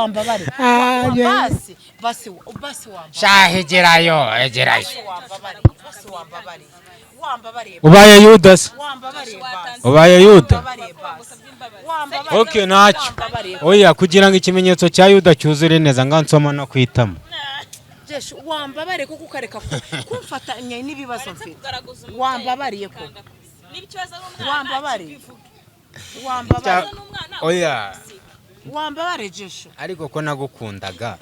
Wambabare. Ah, yeah. Basi basi basi, wambabare. Shaha, egerayo, egerayo. Basi wambabare, basi wambabare, wambabare. Ubaye Yuda se? Wambabare basi. Ubaye Yuda? Wambabare basi, wambabare. Okay, ntacyo. Wambabare. Oya, kugira ngo ikimenyetso cya Yuda cyuzure neza, nga nsoma no kwitama. Jeshu, wambabare kuko ukareka kumfatanya n'ibibazo mfite. Wambabariye ko wambabariye, wambabariye. Oya. Wambabare, Jeshu. Ariko ko nagukundaga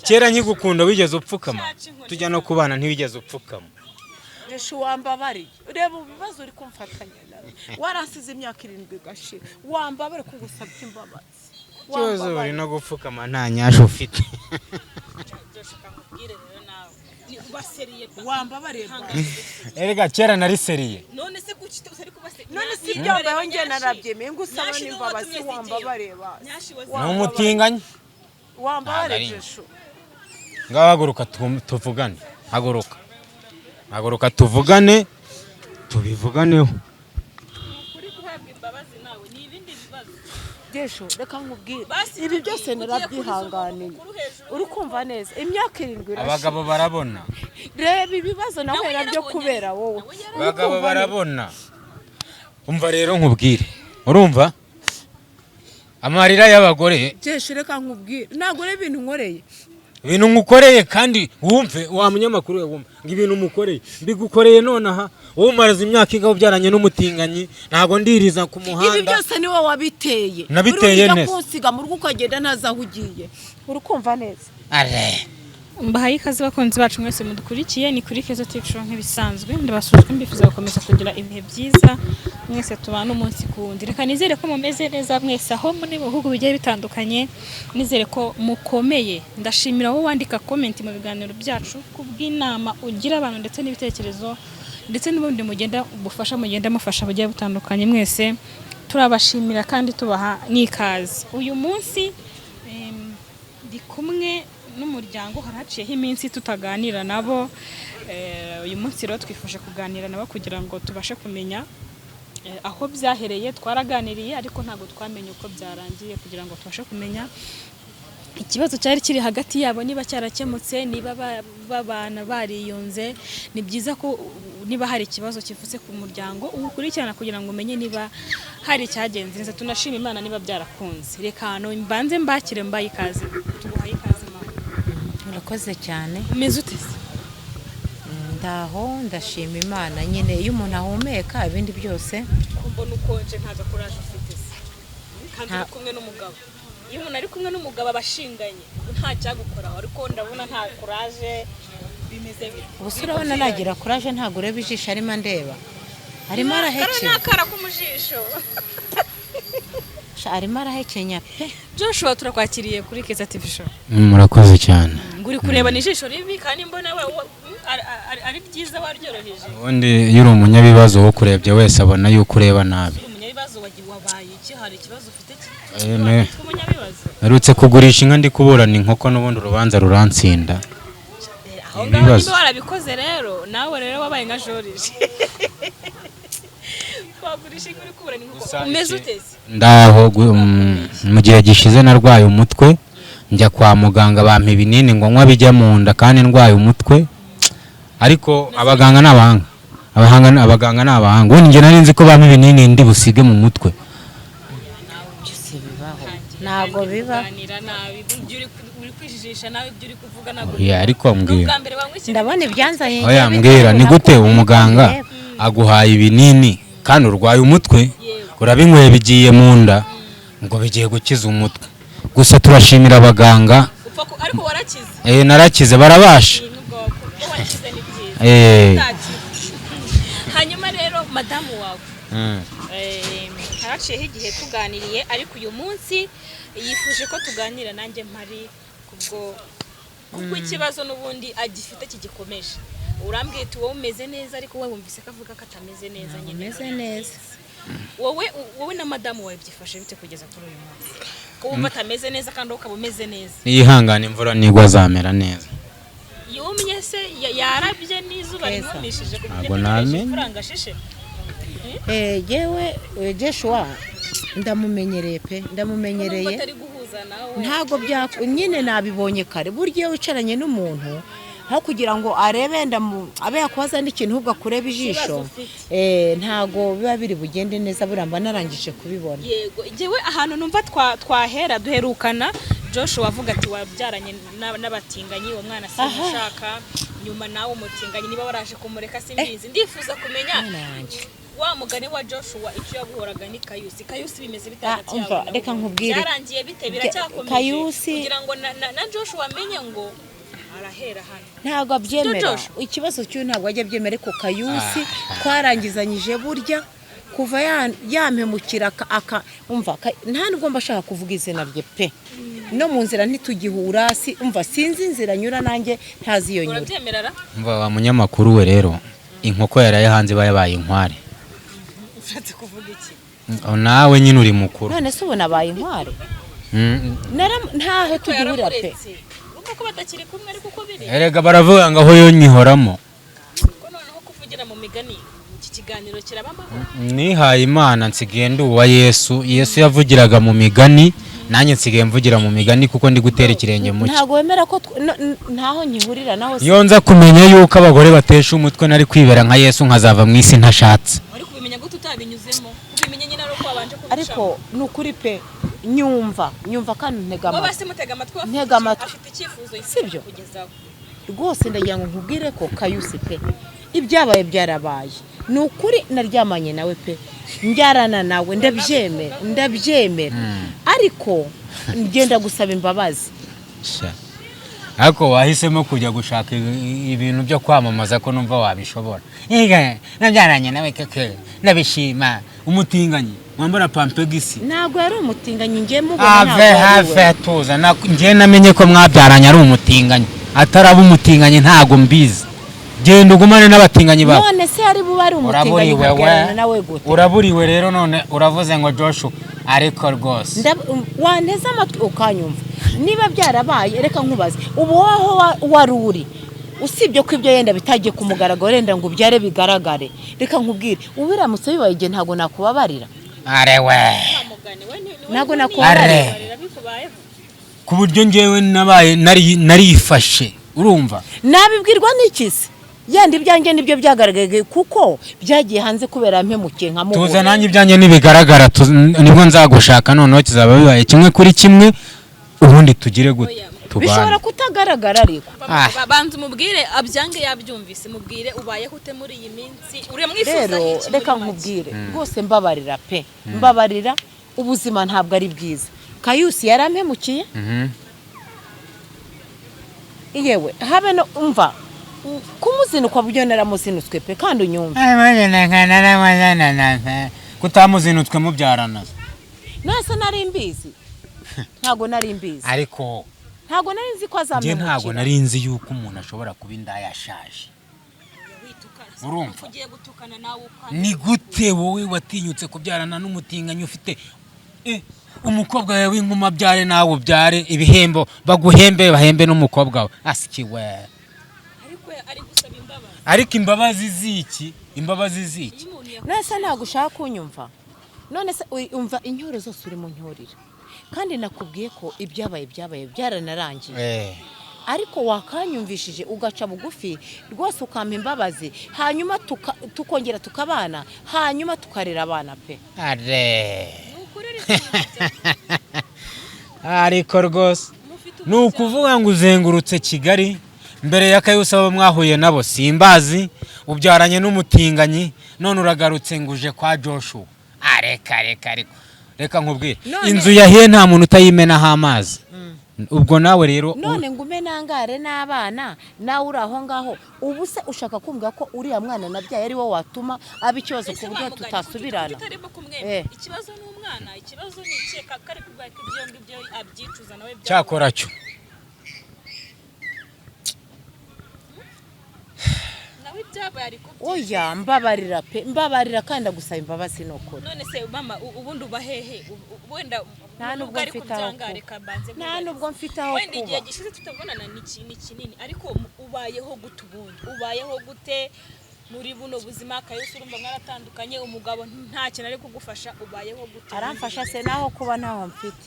kera, nkigukunda wigeze upfukama? Tujya no kubana ntiwigeze upfukama. Jeshu, wambabariye. Reba ibibazo uri kumfatanya nawe, waransize imyaka 7 igashira. Wambabare ko ngusabye imbabazi. Ikibazo uri Wambabare. no gupfukama nta nyasha ufite. Wambabariye basi. Erega kera nari sérieux. None se kuki utari kuba sérieux? None si ibyambayeho njye narabyemeye, ngusaba n'imbabazi. Wambabariye basi. Ni umutinganyi. Wambabare. Ntabwo ari. Jeshu. Ngaho haguruka, tuvugane. Haguruka, haguruka tuvugane, tubivuganeho. Kuri guhabwa imbabazi nawe ni ibindi bibazo. Jeshu, reka nkubwire. Basi Ibi byose ugiye narabyihanganiye. kuri hejuru. Uri kumva neza, imyaka 7 irashize. Abagabo barabona. Reba ibibazo nahuye Nawe nabyo yarabonye. kubera wowe. Nawe yarabonye. Abagabo barabona. Umva rero nkubwire, urumva amarira y'abagore. Jeshu, reka nkubwire, ntabwo ureba ibintu nkoreye. Ibintu nkukoreye, kandi wumve wa munyamakuru we, wumve ngo ibintu umukoreye, mbigukoreye nonaha. Wowe umaraza imyaka ingaho ubyaranye n'umutinganyi, ntabwo ndiriza ku Ibi muhanda. byose niwe wabiteye. Nabiteye Uri neza. kunsiga mu rugo ukagenda ntazi aho ugiye. Uri kumva neza? Are. Mbahaye ikaze, bakunzi bacu mwese mudukurikiye. Ni kuri Kezo TV Show nk'ibisanzwe. Ndabasuzuma, mbifuza gukomeza kugira ibihe byiza mwese tubana umunsi ku wundi. Reka nizere ko mumeze neza mwese aho muri mu bihugu bigiye bitandukanye, nizere ko mukomeye. Ndashimira wowe wandika comment mu biganiro byacu kubw'inama ugira abantu ndetse n'ibitekerezo ndetse n'ubundi mugenda ubufasha mugenda mufasha bugiye butandukanye. Mwese turabashimira kandi tubaha n'ikaze. Uyu munsi ndi kumwe n'umuryango. Hari haciyeho iminsi tutaganira nabo. Uyu munsi rero twifuje kuganira nabo kugira ngo tubashe kumenya aho byahereye. Twaraganiriye ariko ntabwo twamenye uko byarangiye, kugira ngo tubashe kumenya ikibazo cyari kiri hagati yabo niba cyarakemutse, niba babana bariyunze. Ni byiza ko niba hari ikibazo kivutse ku muryango uwukurikirana kugira ngo umenye niba hari icyagenze neza. Tunashima Imana niba byarakunze. Reka hano mbanze mbakire, mbaye ikaze. Tuguhaye ikaze, mama. Murakoze cyane. Umeze ute se? Ndaho, ndashima Imana nyine. Iyo umuntu ahumeka, ibindi byose. Ko mbona ukonje, nta gakuraje ufite se, kandi uri kumwe n'umugabo? Iyo umuntu ari kumwe n'umugabo aba ashinganye, nta cyagukoraho, ariko ndabona nta kuraje. Bimeze bite? Ubu se urabona nagira kuraje? Ntabwo ureba ijisho arimo andeba, arimo Kariya ni arahekenya. akara ko mu jisho. Sha, arimo arahekenya pe. Joshua, turakwakiriye kuri Keza TV Show. Murakoze cyane. Ngo uri kureba ni ijisho ribi kandi mbona ari ryiza, waryoroheje. Ubundi iyo uri umunyabibazo, wo kurebye wese abona yuko ureba nabi. Uri umunyabibazo, wabaye iki? Hari ikibazo ufite Eh, witwa umunyabibazo? Mperutse kugurisha inka ndi kuburana inkoko, n'ubundi urubanza rurantsinda. Aho ngaho. Ibibazo. Niba warabikoze rero, nawe rero wabaye nka Joriji, wagurisha inka uri kuburana inkoko. Gusa Umeze uteze? Ndaho. Mu gihe gishize narwaye umutwe, njya kwa muganga, bampa ibinini ngo nywa bijya mu nda kandi ndwaye umutwe. Ariko abaganga ni abahanga, abaganga ni abahanga. Ubundi njye nari nzi ko bampa ibinini ndi busige mu mutwe. Byose bibaho, ntabwo biba. Kuganira nabi, ibyo uri kwijijisha nawe, ibyo uri kuvuga ntabwo. Oya, ariko Ni mbwira. ubwa mbere banywa ikintu. Ndabona ibyanzanye Oya, njye mbwira, ni gute bitabura umuganga kubireba. aguhaye ibinini kandi urwaye umutwe, urabinyweye bigiye mu nda, ngo bigiye gukiza umutwe? Gusa turashimira abaganga. Ariko warakize? Eh, narakize, barabasha. Ni ubwoko ko wakize, ni byiza. Utakize. Hanyuma rero madamu wawe, haraciyeho igihe tuganiriye, ariko uyu munsi yifuje ko tuganira nanjye mpari kubwo kuko ikibazo n'ubundi agifite kigikomeje. Urambwiye uti wowe umeze neza, ariko wowe wumvise ko avuga ko atameze neza nyine. Umeze neza. Wowe na madamu wawe byifashe bite kugeza kuri uyu munsi, ko wumva atameze neza kandi wowe ukaba umeze neza? Niyihangane, imvura nigwa azamera neza. Yumye se? Yarabye n'izuba Keza. rimwumishije ku buryo Ntabwo ategereje namenya. imvura ngo ashishe? Yewe, Joshua ndamumenyereye pe, Nubwo ndamumenyereye. atari guhuza. Tuza nawe. Ntabwo bya nyine nabibonye kare. Burya iyo wicaranye n'umuntu, aho kugira ngo arebe wenda abe yakubaza n'ikintu, ahubwo akureba ijisho. Ikibazo ufite. Ntabwo biba biri bugende neza. Buriya mba narangije kubibona. Yego, njyewe ahantu numva twahera duherukana, Joshua avuga ati wabyaranye n'abatinganyi, uwo mwana simushaka. Nyuma nawe umutinganyi niba waraje kumureka simbizi, ndifuza kumenya Mwana wanjye. wa mugani wa Joshua, icyo yaguhoraga ni Kayusi. Kayusi bimeze bite Ah, hagati yawe umva, nawe? reka nkubwire. Byarangiye bite? Biracyakomeje? Kayusi- Kugira ngo na Joshua amenye ngo arahera hano. Ntabwo abyemera. Jojo. Ikibazo cy'uyu ntabwo ajya abyemera, ariko Kayusi twarangizanyije. Burya kuva yampemukira umva, nta nubwo mba ashaka kuvuga izina rye pe. No mu nzira ntitugihura, si umva, sinzi inzira nyura, nanjye ntazi iyo nyura. Urabyemera ra? Umva wa munyamakuru we, rero inkoko yaraye hanze iba yabaye inkware. Ushatse kuvuga iki? Nawe nyine uri mukuru. None se ubu nabaye inkware? Ntaho tugihurira pe. Yaramuretse. Urumva ko batakiri kumwe, ariko uko biri. Erega baravuga ngo aho yo nyihoramo. Ko noneho kuvugira mu migani, iki kiganiro kiraba amahoro. Nihaye Imana, nsigaye ndi uwa Yesu. Yesu yavugiraga mu migani, nanjye nsigaye mvugira mu migani kuko ndi gutera ikirenge mu cye. Ntabwo wemera ko ntaho nkihurira naho se? Iyo nza kumenya yuko abagore batesha umutwe, nari kwibera nka Yesu nkazava mu isi ntashatse. Wari kubimenya gute utabinyuzemo? Kubimenya nyine ari uko wabanje kubicamo. Ariko ni ukuri pe, nyumva, nyumva kandi ntega Wowe amatwi. basi mutega amatwi, afite Ntega amatwi. afite icyifuzo Sibyo? kugezaho. Rwose ndagira ngo nkubwire ko Kayusi pe, ibyabaye byarabaye. Ni ukuri naryamanye nawe pe, njyarana nawe, ndabyemera, ndabyemera, ariko ngenda gusaba imbabazi. Sha. Ariko wahisemo kujya gushaka ibintu byo kwamamaza ko numva wabishobora. Ega, nabyaranye nawe keke, ndabishima. Umutinganyi wambara pampegisi. Ntabwo yari umutinganyi, ngiye mubona. Have Ntabwo ari we. have, tuza. Njye namenye ko mwabyaranye ari umutinganyi. Ataraba umutinganyi ntago mbizi. Genda ugumane n'abatinganyi bawe. None se yari bube ari umutinganyi Uraburiwe nkabyarana we. nawe gute? Uraburiwe rero, none uravuze ngo Joshua, ariko rwose. Wanteze amatwi ukanyumva. Niba byarabaye, reka nkubaze, ubu wowe wari uri, usibye ko ibyo yenda bitagiye ku mugaragaro, wenda ngo ubyare bigaragare, reka nkubwire, ubu biramutse bibaye igihe, ntabwo nakubabarira. Are we. Wa mugani we Ntabwo we nakubabarira. nibabarira bikubayeho. Ku buryo njyewe nabaye narifashe, urumva? Nabibwirwa n'iki se? Yenda ibyanjye nibyo byagaragaye kuko byagiye hanze kubera mpemukiye nkamubura. Tuza, nanjye ibyanjye nibigaragara nibwo nzagushaka. Noneho kizaba bibaye kimwe kuri kimwe, ubundi tugire gute? Oya. Bishobora Tubane. kutagaragara ariko. Ah. Banza umubwire abyange yabyumvise, mubwire ubayeho ute muri iyi minsi, uramwifuza Rero iki muri reka make? nkubwire, rwose mbabarira pe, mbabarira. Ubuzima ntabwo ari bwiza. Kayusi yarampemukiye. Yewe, habe no umva kumuzinukwa buryo naramuzinutswe pe, kandi unyumve. Kutamuzinutswe mubyarana? Nase nari mbizi? Ntabwo nari mbizi. Ariko Ntabwo nari nzi ko njye ntabwo azampemukira. nari nzi yuko umuntu ashobora kuba indaya yashaje. Witukana. Urumva? Ugiye gutukana nawe uko Ni gute wowe watinyutse kubyarana n'umutinganyi, ufite umukobwa wawe w'inkumi abyare, nawe ubyare, ibihembo baguhembe, bahembe n'umukobwa wawe asikiwe? Ariko ari gusaba imbabazi. Ariko imbabazi ziki? Imbabazi ziki? Iyo umuntu yakoze None ntabwo ushaka kunyumva? None se umva incyuro zose uri mu ncyurira, kandi nakubwiye ko ibyabaye byabaye, byaranarangiye. Ariko wakanyumvishije ugaca bugufi rwose, ukampa imbabazi, hanyuma tukongera tukabana, hanyuma tukarera abana pe. Are. Ni ukuri ariko Ariko rwose mufite ni ukuvuga ngo uzengurutse Kigali mbere ya Kayusi, abo mwahuye nabo simbazi, ubyaranye n'umutinganyi, none uragarutse ngo uje kwa Joshua. Areka reka, ariko reka nkubwire, inzu yahiye nta muntu utayimenaho amazi. Ubwo nawe rero None ngume nangare n'abana, nawe uri aho ngaho? Ubu se ushaka kumbwira ko uriya mwana nabyaye ari wo watuma aba ikibazo ku buryo tutasubirana? Utarimo kumwemera. Ikibazo ni umwana, ikibazo ni ikihe? Kari kuvuga ko ibyo ngibyo abyicuza nawe byamubayeho. Cyakora cyo Nawe ibyabaye ari kubyicuza. Oya, mbabarira pe, mbabarira, kandi ndagusaba imbabazi ni ukuri. None se mama, ubundi uba hehe? Wenda Nta nubwo nubwo ari mfite aho kubyanga, kuba. reka mbanze Nta nkubaze. nubwo mfite aho Wenda igihe kuba. gishize tutabonana ni kinini, ariko ubayeho gute ubundi? Ubayeho gute muri buno buzima? Kayusi urumva mwaratandukanye, umugabo nta kintu ari kugufasha, ubayeho gute? Aramfasha se naho kuba ntaho mfite?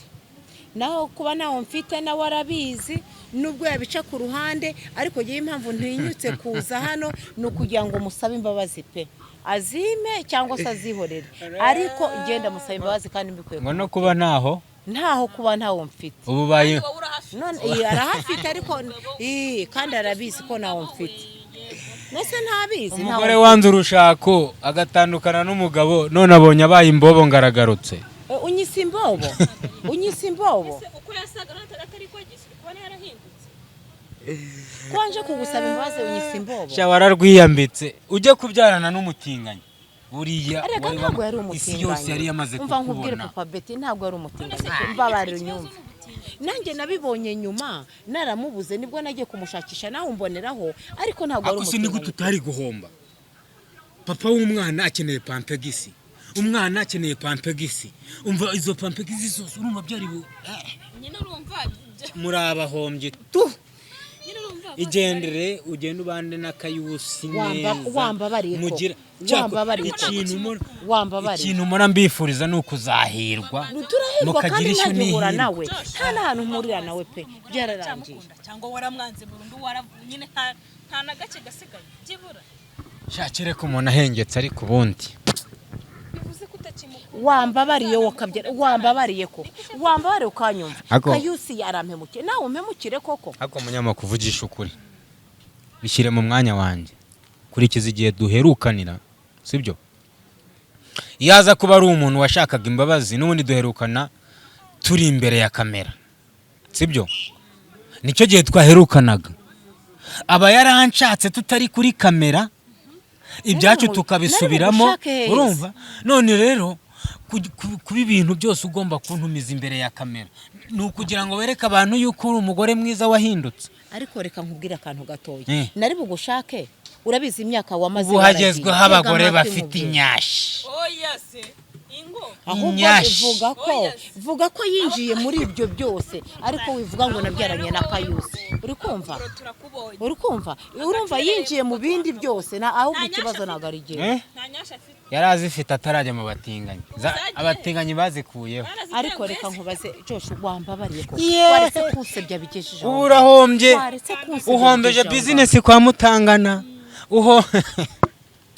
Naho kuba ntawo mfite nawe arabizi, nubwo yabica ku ruhande, ariko ngewe impamvu ntinyutse kuza hano ni ukugira ngo musabe imbabazi pe, azime cyangwa se azihorere, ariko genda musaba imbabazi kandi mbikuye Ngo no kuba ntaho? Ntaho kuba ntawo mfite. Ubu baye Wowe urahafite. None arahafite, ariko kandi arabizi ko ntawo mfite. Nese ntabizi ntawo? Umugore wanze urushako agatandukana n'umugabo, none abonye abaye imbobo ngaragarutse. Unyise imbobo, unyise imbobo. Ese uko yasaga atari ko agisa, uri kubona yarahindutse? Ko wanje kugusaba imbabazi unyise imbobo? Sha, wararwiyambitse ujye kubyarana n'umutinganyi buriya. Erega Wari ntabwo yari isi yose yari umutinganyi. yamaze Umva nkubwire, kukubona. Papa Beti, ntabwo yari umutinganyi, mbabarira unyumve. Nanjye nabibonye nyuma naramubuze, nibwo nagiye kumushakisha nawe umboneraho, ariko ntabwo ari Ako se ni gute umutinganyi. utari guhomba? Papa w'umwana akeneye pampegisi, umwana akeneye pampegisi. Umva, izo pampegisi zose urumva byari Nyine urumva muri abahombye tu. Nyine urumva. Igendere ugende ubande n'akayusi neza. Wambabariye ko. Mugira Wambabariye ko. Wambabariye. Ikintu mpora mbifuriza ni ukuzahirwa, Turahirwa mukagira kandi ishyo ntagihura n'ihirwe. nawe, nta n'ahantu mpurira nawe pe, byararangiye. Cyamukunda cyangwa waramwanze burundu, nyine nta na gake gasigaye byibura? Shakire ko umuntu ahengetse, ariko ubundi Bivuze ko utakimukunda. Wambabariye, wakabyara, wambabariye ko, wambabariye ukanyumva. Kayusi yarampemukiye, nawe umpemukire koko? Ariko umunyamakuru, uvugisha ukuri, bishyire mu mwanya wanjye, kurikiza igihe duherukanira, sibyo? Iyo aza kuba ari umuntu washakaga imbabazi, n'ubundi duherukana turi imbere ya kamera, sibyo? Nicyo gihe twaherukanaga. Aba yaranshatse tutari kuri kamera, ibyacu tukabisubiramo. Nari bugushake heza. Urumva, none rero kuba ibintu byose ugomba kuntumiza imbere ya kamera ni ukugira ngo wereke abantu yuko uri umugore mwiza wahindutse. Ariko reka nkubwire akantu gatoya. Nari bugushake, urabizi imyaka wamaze Ubu waragiye. hagezweho abagore Tega amatwi bafite nkubwire. inyashi. Oya se, ingo. Ahubwo Inyashi. vuga ko Oya se. vuga ko yinjiye muri ibyo byose, ariko wivuga ngo nabyaranye na Kayusi, uri kumva? Turakubonye. Uri kumva? Urumva yinjiye mu bindi byose, na ahubwo Nta nyasha ikibazo afite. ntabwo ari igihe. Eh? Nta nyasha afite. Yari azifite atarajya mu batinganyi. Uzagiye. Abatinganyi bazikuyeho. Ariko reka nkubaze, Josh, wambabariye ko Yeah. waretse kunsebya bigejeje aho Ubu urahombye. ngaho? Waretse kunsebya Uhombeje bigejeje aho ngaho? bizinesi kwa Mutangana uho.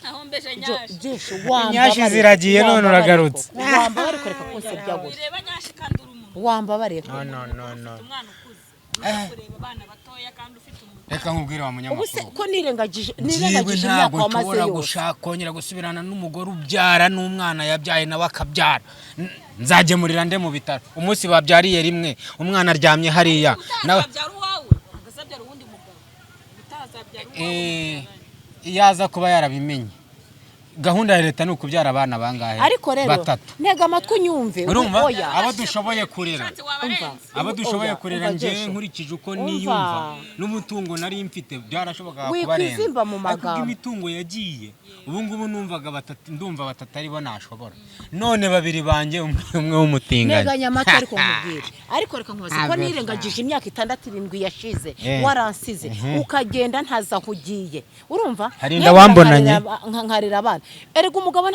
Ahombeje nyashi. Josh, Inyashi wambabariye, ziragiye, none wambabariye uragarutse. koko. Wambabariye kureka kunsebya gutya? Bireba nyashi kandi uri umuntu. Wambabariye ko? No, no, no, no. Ufite umwana ukuze, uri kureba abana batoya kandi ufite umuntu. Reka nkubwire wa Ubu se munyamakuru, ko nirengagije njyewe nirengagije imyaka ntabwo wamaze nshobora yose? gushaka kongera gusubirana n'umugore ubyara n'umwana yabyaye nawe akabyara. Nzagemurira nde mu bitaro umunsi babyariye rimwe, umwana aryamye hariya nawe? Utazabyara uwawe, ukazabyara uwundi mugabo, utazabyara uwawe. Iyo aza kuba yarabimenye, gahunda ya leta ni ukubyara abana bangahe? Ariko rero Batatu. ntega amatwi unyumve. Urumva, Oya. abo dushoboye kurera, Ushatse wabarenze. abo dushoboye Oya, kurera, umva, njyewe Joshua. nkurikije uko Umva. niyumva n'umutungo nari mfite, byarashobokaga kubarenza. Wikwizimba mu Ariko ubwo magambo. imitungo yagiye, ubu ngubu numvaga batatu, ndumva batatu aribo nashobora, none babiri banjye, umwe umwe w'umutinganyi. Nteganya amatwi ariko nkubwire, ariko reka nkubaze, ko nirengagije imyaka 6, 7 yashize, waransize ukagenda ntaza aho ugiye, urumva? Hari inda wambonanye? Nkarera abana. Erega umugabo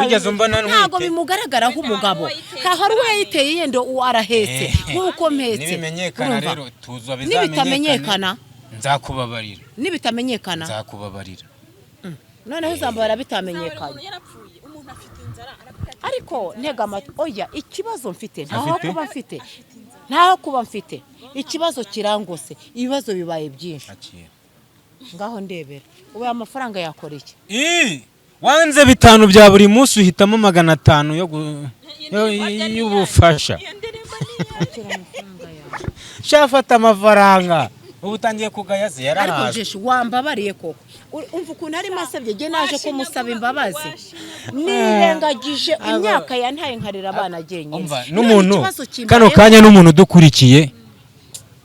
Wigeze umbona ntwite? ntabwo bimugaragaraho umugabo. Wenda hari uwo Hari uwo yayiteye, yenda uwo arahetse nk'uko mpetse. Nibimenyekana Urumva? rero, tuzwa. Nibitamenyekana? Nzakubabarira. Nibitamenyekana? Nzakubabarira. Noneho uzambara Uzabona bitamenyekanye. Umuntu yarapfuye, umuntu afite inzara, arakubwira ati, Ariko ntega amatwi, oya, ikibazo mfite ntaho Afite? kuba mfite, ntaho kuba mfite, ikibazo kirangose, ibibazo bibaye byinshi. Akira. Ngaho ndebera ubu aya mafaranga yakora iki? Ii, wanze 5 bya buri munsi, uhitamo 500 y'ubufasha. Iyo ndirimbo ni iyawe. Akira amafaranga yawe. Shafata amafaranga, ubu utangiye kugaya se? Ariko Yarahazwe. Jeshi, wambabariye koko? Umva ukuntu arimo asabye, njye naje kumusaba imbabazi, nirengagije imyaka yantaye nkarera abana jyenyine. Umva, None n'umuntu ikibazo kimbayeho- kano kanya, n'umuntu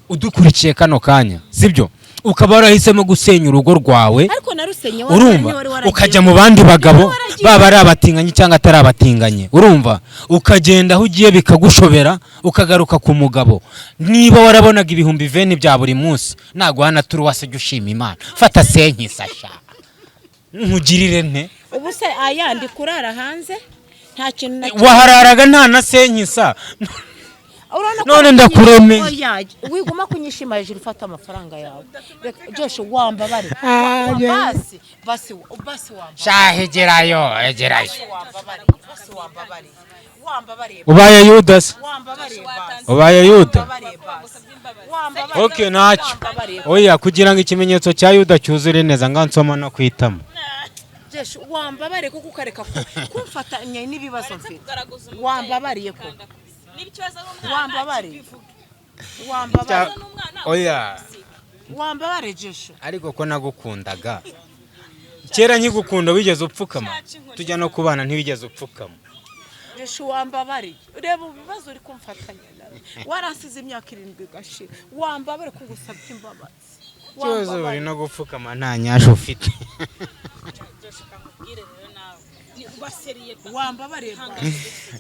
udukurikiye kano kanya, sibyo? Ukaba warahisemo gusenya urugo rwawe, Ariko narusenye urumva, wari waragiye. ukajya mu bandi bagabo, Waragiye. baba ari abatinganyi cyangwa atari abatinganyi, urumva, ukagenda aho ugiye bikagushobera, ukagaruka ku mugabo. Niba warabonaga 20,000 bya buri munsi, naguha na turuwase, jya ushima Imana. Fata senkisasha, nkugirire nte? Ubu se aya ndi kurara hanze, nta kintu na kimwe. Wahararaga nta na senkisa. Urabona ko None ndakuremeye. Oya, wiguma kunyishima hejuru, ufata amafaranga yawe. Reka, Josh, wambabare. Ah, yeah. Basi basi basi, wambabare. Shaha, egerayo, egerayo. Wambabare basi, wambabare, wambabare. Ubaye Yuda se? Wambabare basi. Ubaye Yuda? Wambabare basi, wambabare. Okay, ntacyo. Wambabare. Oya, kugira ngo ikimenyetso cya Yuda cyuzure neza, nga nsoma no kwitama. Josh, wambabare kuko ukareka kumfatanya n'ibibazo mfite. Wambabariye ko Niba ikibazo ari umwana, Wambabariye. kibivuge. Wambabare. Ikibazo n'umwana, Oya. Wambabare, Josh. Ariko ko nagukundaga kera, nkigukunda wigeze upfukama? Tujya no kubana ntiwigeze upfukama. Josh, wambabariye. Reba ibibazo uri kumfatanya nawe. Waransize imyaka 70 igashira, wambabare ko ngusabye imbabazi. Ikibazo uri no gupfukama nta nyasha ufite. Josh, kamubwire rero nawe. Ni ubaseriye ba. Wambabariye basi.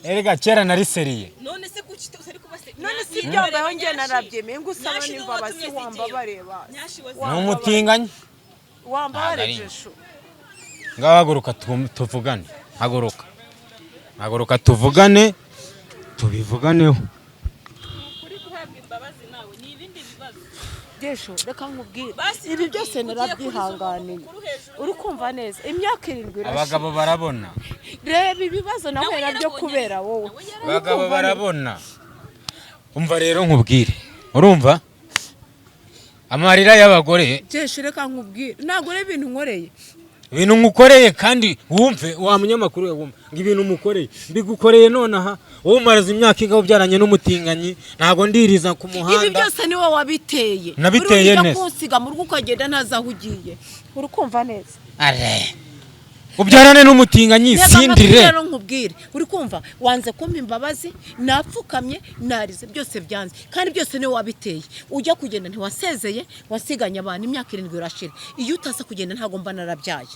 Erega kera nari sérieux. None se kuki utari kubaseriye? None si ibyambayeho njye narabyemeye, ngusaba n'imbabazi, wambabariye basi. Nyashi wazi. Ni umutinganyi. Wambabare. Ntabwo ari. Josh. Ngaho haguruka, tuvugane. Haguruka, haguruka tuvugane, tubivuganeho. Kuri guhabwa imbabazi nawe ni ibindi bibazo. Josh, reka nkubwire. Basi Ibi byose ugiye narabyihanganiye. kuri hejuru. Uri kumva neza, imyaka 70 irashize. Abagabo barabona. Reba ibibazo nawe Nawe nabyo yarabonye. kubera wowe. Nawe yarabonye. Abagabo barabona. Umva rero nkubwire, urumva amarira y'abagore. Josh, reka nkubwire, ntabwo ureba ibintu nkoreye. Ibintu nkukoreye, kandi wumve wa munyamakuru we, wumve ngo ibintu umukoreye, mbigukoreye nonaha. Wowe umaraze imyaka ingaho ubyaranye n'umutinganyi, ntabwo ndiriza ku Ibi muhanda. byose niwe wabiteye. Nabiteye Uri ujya neza. kunsiga mu rugo ukagenda ntazi aho ugiye. Uri kumva neza? Are, ubyarane n'umutinganyi. Ntega amatwi. Sindire. Rero nkubwire, uri kumva, wanze kumpa imbabazi, napfukamye, narize, byose byanze, kandi byose niwe wabiteye. Ujya kugenda ntiwasezeye, wasiganye abantu, imyaka 70 irashira. Iyo utaza kugenda ntabwo mba narabyaye.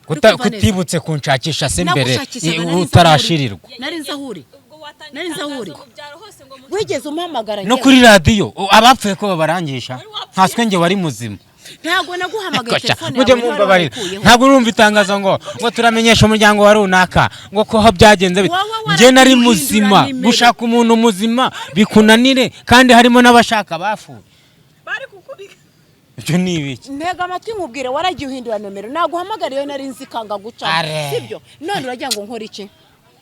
Uri kumva neza? Kutibutse kunshakisha se mbere? Nagushakishaga, nari nzi aho uri. Utarashirirwa. Nari nzi aho uri. Ubwo watanga Nari nzi aho uri. itangazo mu byaro hose ngo Wigeze umpamagara No njyewe? kuri radiyo abapfuye ko babarangisha, ntaswe njye wari muzima. Ntabwo naguhamagaye. Koca, Telefone mujye yawe ntwari mumbabarira. wayikuyeho. Ntabwo urumva itangazo ngo turamenyesha umuryango wa runaka ngo ko aho byagenze bite. Wowe Njye nari waragiye uhindura muzima. nimero. Gushaka umuntu muzima bikunanire, kandi harimo n'abashaka bafuye. Bari kukubika. Ibyo ni ibiki? Ntega amatwi nkubwire, waragiye uhindura nomero. Naguhamagara iyo nari nzi ikanga guca. Are. Sibyo? None uragira ngo nkore iki?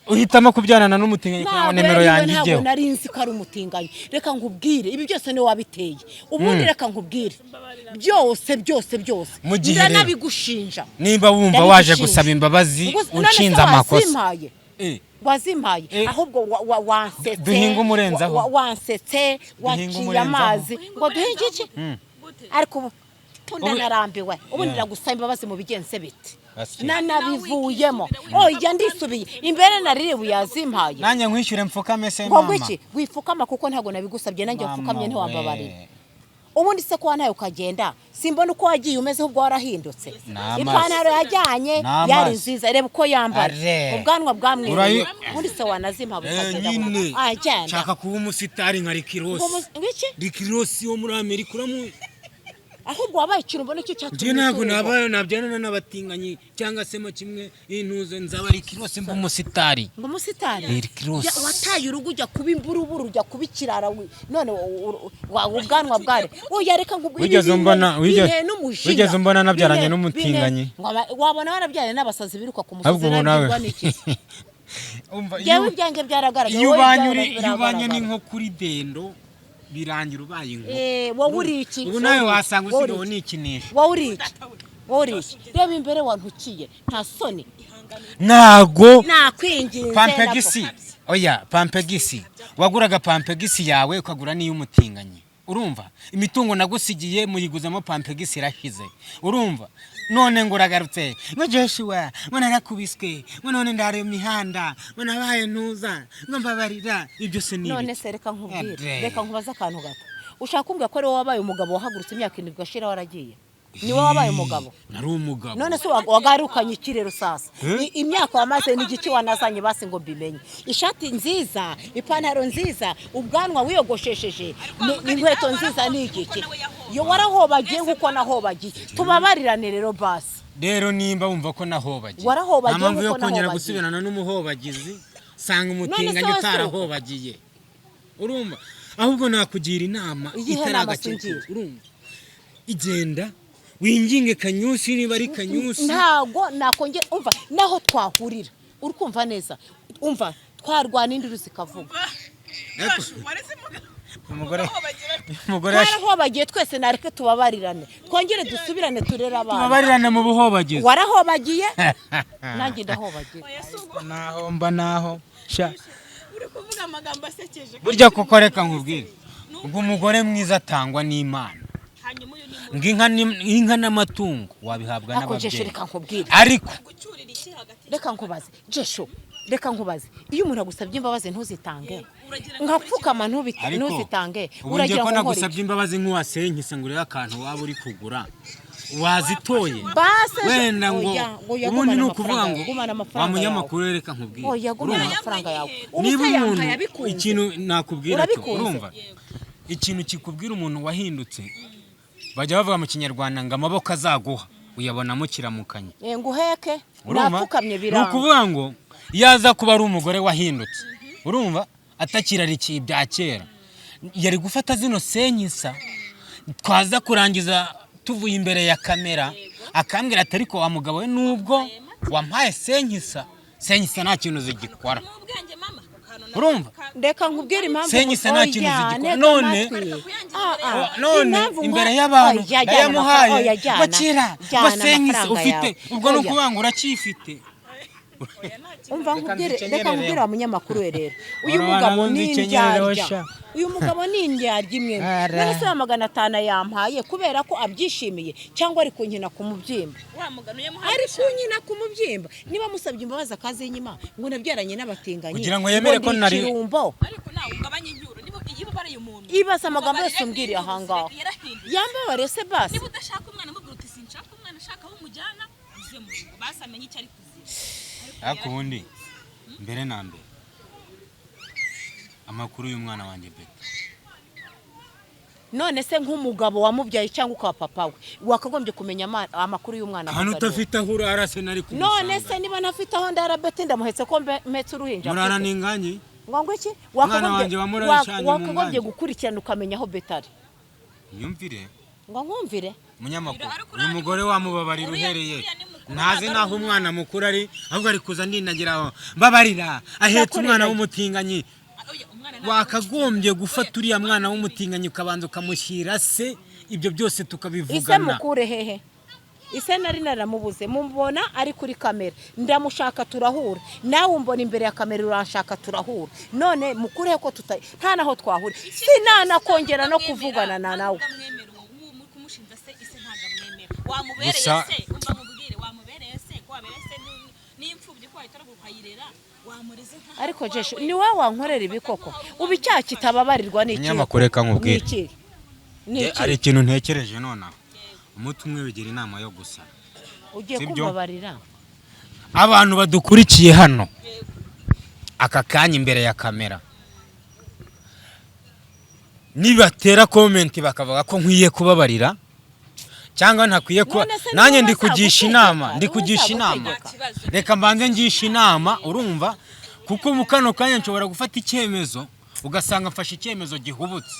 Uhitamo kubyarana n'umutinganyi kugira ngo Ntabwo nimero yari we, yanjye ntabwo ijyeho. nari nzi ko ari umutinganyi. Reka nkubwire, ibi byose niwe wabiteye. Ubundi reka nkubwire, byose byose byose Mu gihe rero- ndanabigushinja. Nimba wumva waje Ndabigushinja. gusaba imbabazi Ubwo none se unshinze amakosa. wazimpaye? Eh, Wazimpaye? Eh. Ahubwo wansetse. Duhinge umurenzaho. Wansetse, Duhinge waciye umurenzaho. amazi ngo duhinge iki? Ariko ubu Ubu- ndanarambiwe ubu. Yeah. Ndagusaba imbabazi mu bigenze bite? Basi. Nanabivuyemo. Oya, ndisubiye imbere, naririwe, yazimpaye. Nanjye nkwishyure mfukame se? Ngo Mama. iki? Wipfukama kuko ntabwo nabigusabye. Nanjye Mama mfukamye ntiwambabarira. we. Ubundi se ko wantaye ukagenda, simbona uko wagiye umeze, ahubwo warahindutse. Ni amazi. Ipantaro yajyanye Ni amazi. yari nziza, reba uko yambara. Are. Ubwanwa bwamweruye. Urayi- Ubundi se wanazimpa Eh, bukagenda? Nyine Agenda. nshaka kuba umusitari nka Rick Ross. Ngo iki? Rick Ross wo muri Amerika uramuzi? Ahubwo wabaye ikintu mbona icyo Njye cyatumye ntabwo uturwa. nabayo nabyarana n'abatinganyi cyangwa se mo kimwe intuze, nzaba Rick Ross, mba umusitari. Ngo umusitari? Rick Ross. Wataye urugo ujya kuba imburuburu, ujya kuba ikirara, none ubwanwa bware. Oya, reka nkubwire, Wigeze ibi umbona- binteye n'umujinya. wigeze umbona nabyaranye n'umutinganyi? Ngo wabona warabyaranye n'abasazi biruka ku musozi. Ahubwo ubu nawe Nabwirwa n'iki? Umva, Njyewe iyo ibyanjye byaragaragaye, iyo wowe ubanye ibyawe iyo ubanye biragaragara. n'inkoko uri dendo, birangira ubaye inkoko. Eh, wowe uri iki? Ubu nawe Wowe uri iki? wasanga Wowe uri usigaye iki? unikinisha. Wowe uri iki? Wowe uri iki? Reba imbere wantukiye, nta soni. Ntago Nakwinginze. Pampegisi, oya, pampegisi waguraga, pampegisi yawe ukagura n'iy'umutinganyi. Urumva imitungo nagusigiye muyiguzamo pampegisi irashize. Urumva none ngo uragarutse ngo Joshua, ngo narakubiswe, ngo none ndare mu mihanda, ngo nabaye ntuza, ngo mbabarira. Ibyo se ni None ibiki? se reka nkubwire. Ade. Reka nkubaze akantu gato. Ushaka kumbwira ko ari wowe wabaye umugabo wahagurutse, imyaka 70 ugashira waragiye? Ni wowe wabaye umugabo? Nari umugabo. None se wagarukanye iki rero sasa? Eh? Imyaka wamaze n'igiki wanazanye basi ngo mbimenye? Ishati nziza, ipantaro nziza, ubwanwa wiyogoshesheje, inkweto nziza, ni igiki? Yo warahobagiye nk'uko nahobagiye. Tubabarirane rero basi. Rero nimba wumva ko nahobagiye, Warahobagiye nta mpamvu yo nk'uko kongera nahobagiye. gusubirana n'umuhobagizi. Sanga None se umutinganyi wowe si uko? utarahobagiye. Urumva, ahubwo nakugira inama Iyihe itari nama agakecuru. singira? Urumva, igenda winginge Kanyusi, niba ari Kanyusi. Ntago nakongera. Umva, naho twahurira, uri kumva neza, umva, twarwana induru zikavuga. Umugore Twarahobagiye twese, nareke tubabarirane, twongere dusubirane, turere abana. Tubabarirane mu buhobagizi. Warahobagiye, nanjye ndahobagiye. Naho mba naho sha. Uri kuvuga amagambo asekeje. Burya koko, reka nkubwire, ubwo umugore mwiza atangwa n'Imana. Hanyuma uyu ni Ngo inka n'amatungo wabihabwa Ariko Jesho, n'ababyeyi. reka nkubwire. Ariko gucyurira iki hagati? Reka nkubaze, Jesho, reka nkubaze: iyo umuntu agusabye imbabazi ntuzitange, Uragira ngo nkapfukama, Ariko ntuzitange, ubu njye uragira ko ngo nkore nagusabye iki? imbabazi nk'uwasenkise ngo urebe akantu waba uri kugura, wazitoye. Base Wenda ngo oya, oya, ubundi gumana ni ukuvuga amafaranga ngo yawe, gumana wa amafaranga yawe. munyamakuru, reka nkubwire. Oya, gumana Urumva? amafaranga yawe. Ubu Niba se umuntu yampaye abikunze? ikintu nakubwira cyo, Urabikunze? urumva, ikintu kikubwira umuntu wahindutse, bajya bavuga mu Kinyarwanda ngo amaboko azaguha uyabonamo kiramukanya. Eh, nguheke? Urumva? Napfukamye Ni biranga. ukuvuga ngo iyo aza kuba ari umugore wahindutse, urumva, atakirarikiye ibya kera, yari gufata zino senyisa, twaza kurangiza tuvuye imbere ya kamera, akambwira ati: "Ariko wa mugabo we, nubwo wampaye senyisa, senyisa nta kintu zigikora." N'ubwenge mama, ako kantu nako. Urumva? Reka nkubwire impamvu. Senyisa nta kintu Oya, zigikora. ntega amatwi. Ah, ah. None Impamvu imbere y'abantu Oya, jyana ndayamuhaye. oya, jyana. Bakira Jyana ngo senyisa amafaranga ufite, yawe. ubwo ni Oya. ukuvuga ngo uracyifite. Umva Reka nkubwire, reka nzikenyerereho. nkubwire wa munyamakuru we rero, uyu Urabona mugabo ngo ni nzikenyerereho indyarya. sha. Uyu mugabo ni indyarya imwe. Ara. None se ya 500 yampaye kubera ko abyishimiye, cyangwa ari kunkina ku mubyimba? Wa mugano yamuhaye. Ari kunkina ku mubyimba. Niba musabye imbabazi akazinyima, ngo nabyaranye n'abatinganyi, Kugira ngo yemere ko ndi ikirumbo. Ariko nawe ugabanye incyuro niba iyo ubareye umuntu. Ibaze amagambo yose Ubabarire umbwiriye n'incyuro ahangaha. yarahindutse. Yambabare se basi? Niba udashaka umwana, mubwira uti: "Sinshaka umwana, shaka aho umujyana uze mu rugo." Basi amenye icyo ari kuzira. Ariko ubundi mbere na mbere, amakuru y'umwana wanjye Beta? None se nk'umugabo wamubyaye cyangwa ukaba papa we, wakagombye kumenya amakuru y'umwana Hano aho ari? utafite aho urara se nari kumusanga? None se niba ntafite aho ndara, Beti ndamuhetse ko mpetse uruhinja Murara mfite? n'inganyi. Ngo iki? Umwana wanjye wamurarishanye mu Wakagombye nganji. gukurikirana ukamenya aho Beti ari. Nyumvire. Ngo nkumvire? Umunyamakuru, Ariko uyu mugore wamubabarira uhereye uriya ni mukuru, ntazi ntabwo ari n'aho umwana mukuru ari, ahubwo ari kuza ndindagira aho mbabarira ahetse Ndakurega. umwana w'umutinganyi. Oya, umwana ntabwo Wakagombye gufata uriya mwana w'umutinganyi ukabanza ukamushyira se, ibyo byose Ise tukabivugana. mukure hehe? Ise nari naramubuze, mubona ari kuri kamera, ndamushaka turahura, nawe umbona imbere ya kamera uranshaka turahura, none mukure ko tuta nta naho twahura, sinanakongera no kuvugana na nawe. Ntabwo amwemera uwo uwo muri kumushinja se, ise ntabwo amwemera. Wamubereye Gusa- se, umva mubwire, wamubereye se ko wabereye se n'imfubyi, ko wahita ukayirera, wamureze nkaho Ariko wawe. Jesho, ni wowe wankorera ibi koko? Ubu icyaha kitababarirwa ni iki? Umunyamakuru, reka nkubwire. Ni iki? Ni iki? Hari ikintu ntekereje nonaha. Umuti umwe bigira inama yo gusaba. Ugiye Sibyo? kumbabarira? Abantu badukurikiye hano aka kanya imbere ya kamera, nibatera comment bakavuga ko nkwiye kubabarira cyangwa ntakwiye kuba, None se nanjye niba ndi kugisha bazagutegeka, inama, niba ndi kugisha inama. bazagutegeka. Reka mbanze ngisha inama, urumva, kuko mu kano kanya nshobora gufata icyemezo ugasanga mfashe icyemezo gihubutse.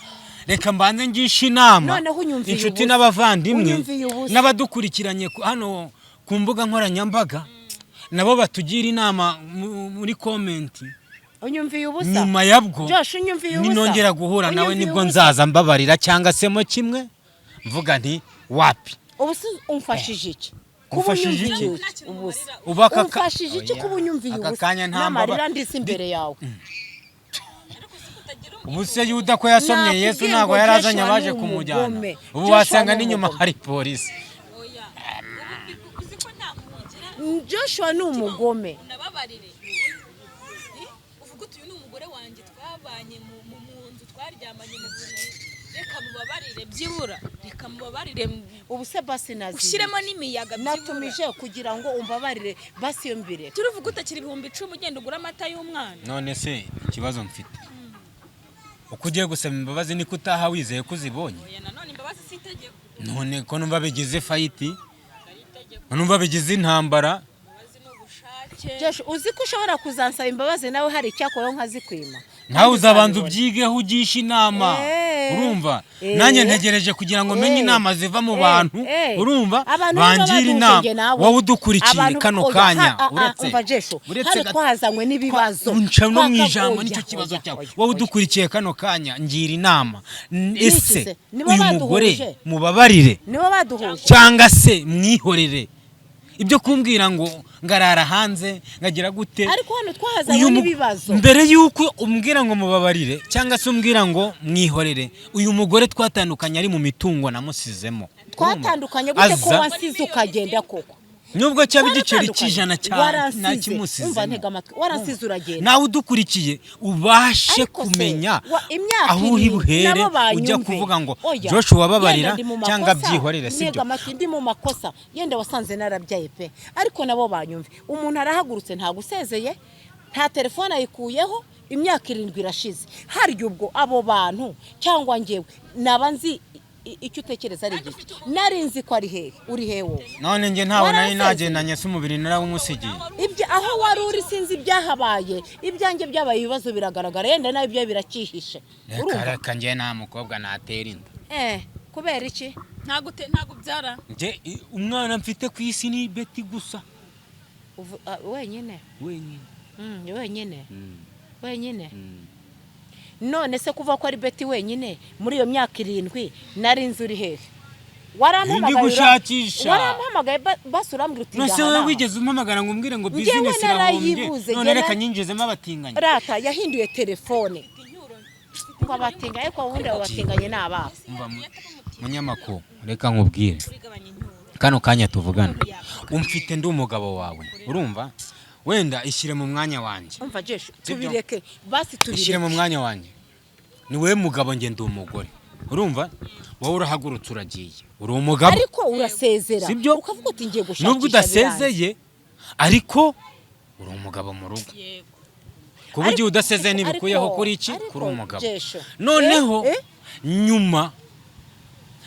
Reka mbanze ngisha inama Noneho unyumviye inshuti ubusa. n'abavandimwe Unyumviye ubusa. n'abadukurikiranye hano ku mbuga nkoranyambaga, nabo batugira inama muri comment. Unyumviye ubusa. Nyuma yabwo, Josh, unyumviye ubusa. ninongera guhura nawe, Unyumviye nibwo ubusa. nzaza mbabarira cyangwa se mo kimwe mvuga nti wapi. Ubu se umfashije iki kuba Umfashije unyumviye iki? ubusa? Ubu aka Umfashije iki Oya, kuba unyumviye aka ubusa kanya nta n'amarira ndetse imbere yawe? Ubu se Yuda ko yasomye Nakubwiye Yesu, ntabwo ngo yari azanye Joshua abaje ni kumujyana? umugome. Ubu Joshua wasanga ni n'inyuma umugome. hari polisi. Oya, ubu uzi ko nta mugira. Joshua ni umugome. Unababarire. Eh, uvuga uti: "Uyu ni umugore wanjye, twabanye mu nzu, twaryamanye mu buriri, reka mubabarire byibura, reka mubabarire." Ubu se basi nazi Ushyiremo n'imiyaga byibura. Natumije kugira ngo umbabarire, basi iyo mbere. Turuvuga utakira 10,000, ugenda ugura amata y'umwana. None se ikibazo mfite, uko ugiye gusaba imbabazi niko utaha wizeye ko uzibonye? Oya, nanone imbabazi si itegeko. None ko numva bigize fight, Ari itegeko. numva bigize intambara. Imbabazi ni ubushake. Josh, uzi ko ushobora kuzansaba imbabazi nawe hari icyakorewe nkazikwima? Nawe uzabanza Uzabibona. ubyigeho, ugishe inama. Urumva, nanjye ntegereje kugira ngo menye inama ziva mu bantu. Urumva, Abantu nibo bangira baduhuje inama. njye nawe. Wowe udukurikiye Abantu- kano oya, kanya, umva Jesho, uretse hano twazanywe n'ibibazo. Unca no mu ijambo, Oya, nicyo kibazo oya, cyawe. oya, Wowe oya. udukurikiye kano kanya, ngira inama. Niki Ese se? Nibo uyu baduhuje. mugore mubabarire Nibo baduhuje. cyangwa se mwihorere? Ibyo kumbwira ngo ngarara hanze ngagira gute? Ariko hano twahazanywe Uyu n'ibibazo. Mbere y'uko umbwira ngo mubabarire cyangwa se umbwira ngo mwihorere, uyu mugore twatandukanye ari mu mitungo namusizemo. Twatandukanye gute ko Aza- wansize ukagenda koko? Nubwo cyaba igiceri Twaratandukanye. cy'ijana cya Waransize. Umva, ntakimusizemo. ntega amatwi, waransize uragenda. Nawe udukurikiye ubashe Ariko se, kumenya imyaka aho uri irindwi, buhere nabo banyumve. ujya kuvuga ngo Oya, Joshua wababarira yenda ndi mu cyangwa makosa, byihorere, sibyo? Ntega amatwi, ndi mu makosa, yenda wasanze narabyaye pe, ariko nabo banyumve. Umuntu arahagurutse ntagusezeye, nta telefone ayikuyeho, imyaka 7 irashize. Harya ubwo abo bantu cyangwa njyewe naba nzi icyo utekereza ari igiki? Nari nzi ko ari hehe uri, hehe wowe? None njye ntawe nari Waransezeye. nagendanye, se umubiri narawumusigiye. Ibyo aho wari uri sinzi ibyahabaye, ibyanjye byabaye ibibazo biragaragara, yenda nawe ibyo biracyihishe. Reka Urumva? reka, njye nta mukobwa natera inda. Kubera iki? Ntabwo ubyara. Njye umwana mfite ku isi ni Beti gusa. Wenyine? Wenyine. Wenyine, wenyine. None se kuva ko ari Beti wenyine, muri iyo myaka 7 nari nzi uri hehe? Warampamagaye Ndi gushakisha. Warampamagaye basi urambwira uti None se ngaha wowe n'aha. wigeze umpamagara ngo umbwire ngo Njyewe bizinesi irahombye, narayibuze, none njye reka nyinjizemo abatinganyi? Rata yahinduye telefone ngo abatinga, ariko ubundi abo batinganye ni ababo. Umva munyamakuru, reka nkubwire, kano kanya tuvugana umfite ndi umugabo wawe. Urumva, wenda ishyire mu mwanya wanjye. Umva Jesho, Sibyo? tubireke basi, Ishyire mu tubireke. mwanya wanjye, ni wowe mugabo, njye ndi umugore. Urumva, wowe urahagurutse uragiye, uri umugabo. Ariko urasezera Sibyo? ukavuga uti ngiye gushakisha, Nubwo biranze. udasezeye, ariko uri umugabo mu rugo. Kuba ugiye udasezeye ntibikuyeho kuri iki? Ariko Kuri umugabo. Jesho, Noneho nyuma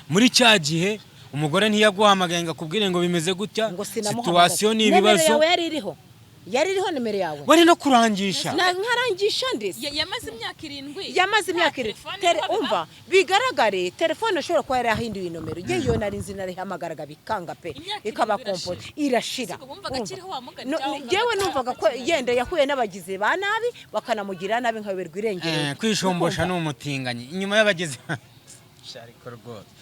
muri cya gihe umugore ntiyaguhamagaye ngo akubwire ngo bimeze gutya, Ngo sinamuhamagaye. situation ni Nimero ibibazo. yawe yari iriho, yari iriho nimero yawe. Wari no kurangisha. Nkarangisha ndetse. Yamaze imyaka 7. Yamaze imyaka 7. Telefone Umva, bigaragare telefone ashobora kuba yarahinduye inomero. Njye iyo nari nzi narihamagaraga bikanga pe. Imyaka Ikaba 7 kompoti irashira. Siko wumvaga Urumva? akiriho wa mugani No, cyangwa wumvaga njyewe numvaga ko atakiriho? yenda yahuye n'abagizi ba nabi bakanamugira nabi nkayoberwa irengero. Kwishombosha ni umutinganyi inyuma y'abageze. Ariko rwose